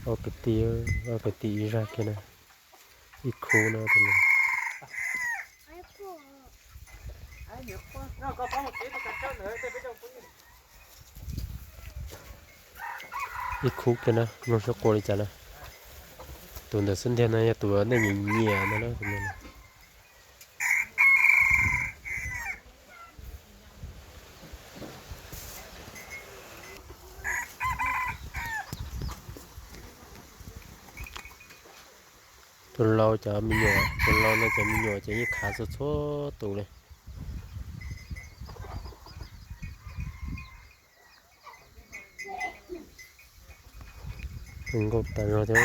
Ob kwv tij, ob kwv tij ib zaj kiag na, ib khub na. Ib khub kiag na, mloog seb qua li cas na. Tus ntawm xub ntiag no yog tus nej nyiam nyiam no na. Tus laus cov me nyuam, tus laus no cov me nyuam ces yeej khav txhua txhua tus li. Zoo nkauj tas zog thiab.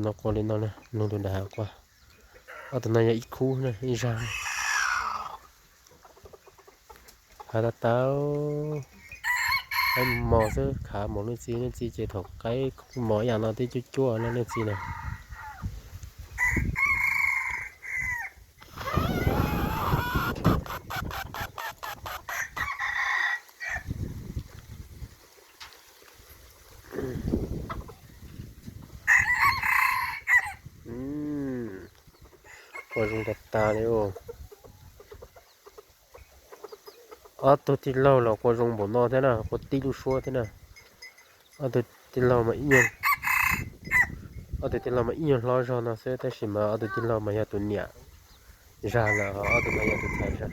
No qua li no na, mloog tus nram hav qua. Ob tug no yog ib khub na, ib zaj. Khav tas tas, qaib mos xwb, khav mus leej txiv, leej txiv ces thaum qaib mos ib yam no twb cuab cuab no leej txiv na. Qua zoo tas tas li os. Ob tug tij laug los qua zoo npaum no thiab na, qua tib lub suab thiab na. Ob tug tij laug mas ib nyuag, ob tug tij laug mas ib nyuag hlob zog no xwb, tab sis mas ob tug tij laug mas yog tus niam zag lawm, ho ob tug mas yog tus ntxhais zag.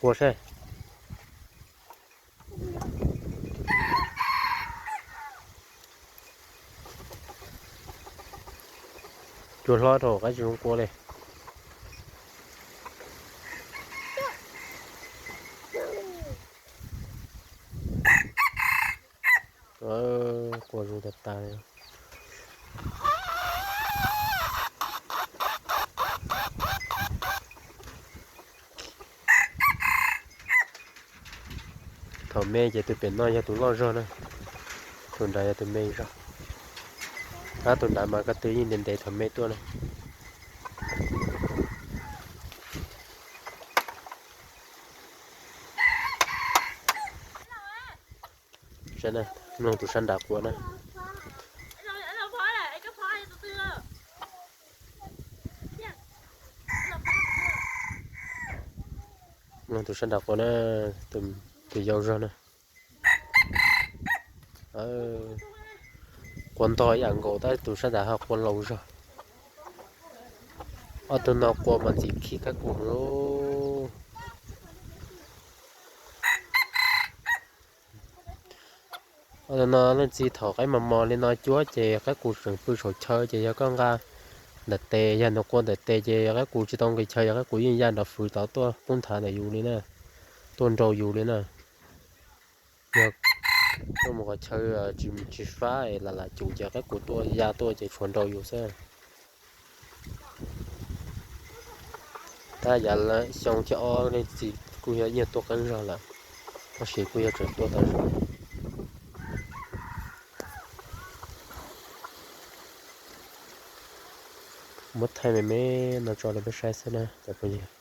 Qua saib. Cua hlob rau qaib tsis zoo qua li. Qua zoo tas tas li. Thaum me ces tus pem no yog tus loj zog na, tus nrad yog tus me zog. Tab tus nrad mas ko tw yeej ntev ntev thaum me tuaj na. Mloog tus sab nrad qua na. Mloog tus sab nrad qua na, tus yau zog na. Qua ntog ib yam nkaus tab tus sab nrad ho qua laus zog. Ob tug no qua mas ntxim khib qaib qus lauj. Ob tug no leej txiv thaum qaib mos mos li no cuab ces qaib qus tseem pw saum chaw ces yog koj nqa ntawm tes, yog nws qua ntawm tes ces qaib qus tsis tau nqis chaw, yog qaib qus yeej ya nrov fwv tod tuaj poob nthav ntawm yus li na, tuaj nrau yus li na. Yog tuaj mus qhov chaw tsis, tsis fab es lam lam cum ces qaib qus tuaj ya tuaj ces tshuav nrau yus xwb. Tab yav xyoo thib ob leej txiv kuj yog ib nyuag tuaj qeeb zog lawm, tab sis kuj yog tseem tuaj tas zog. Muab thaij me me no tso rau peb saib xwb na cov phooj ywg.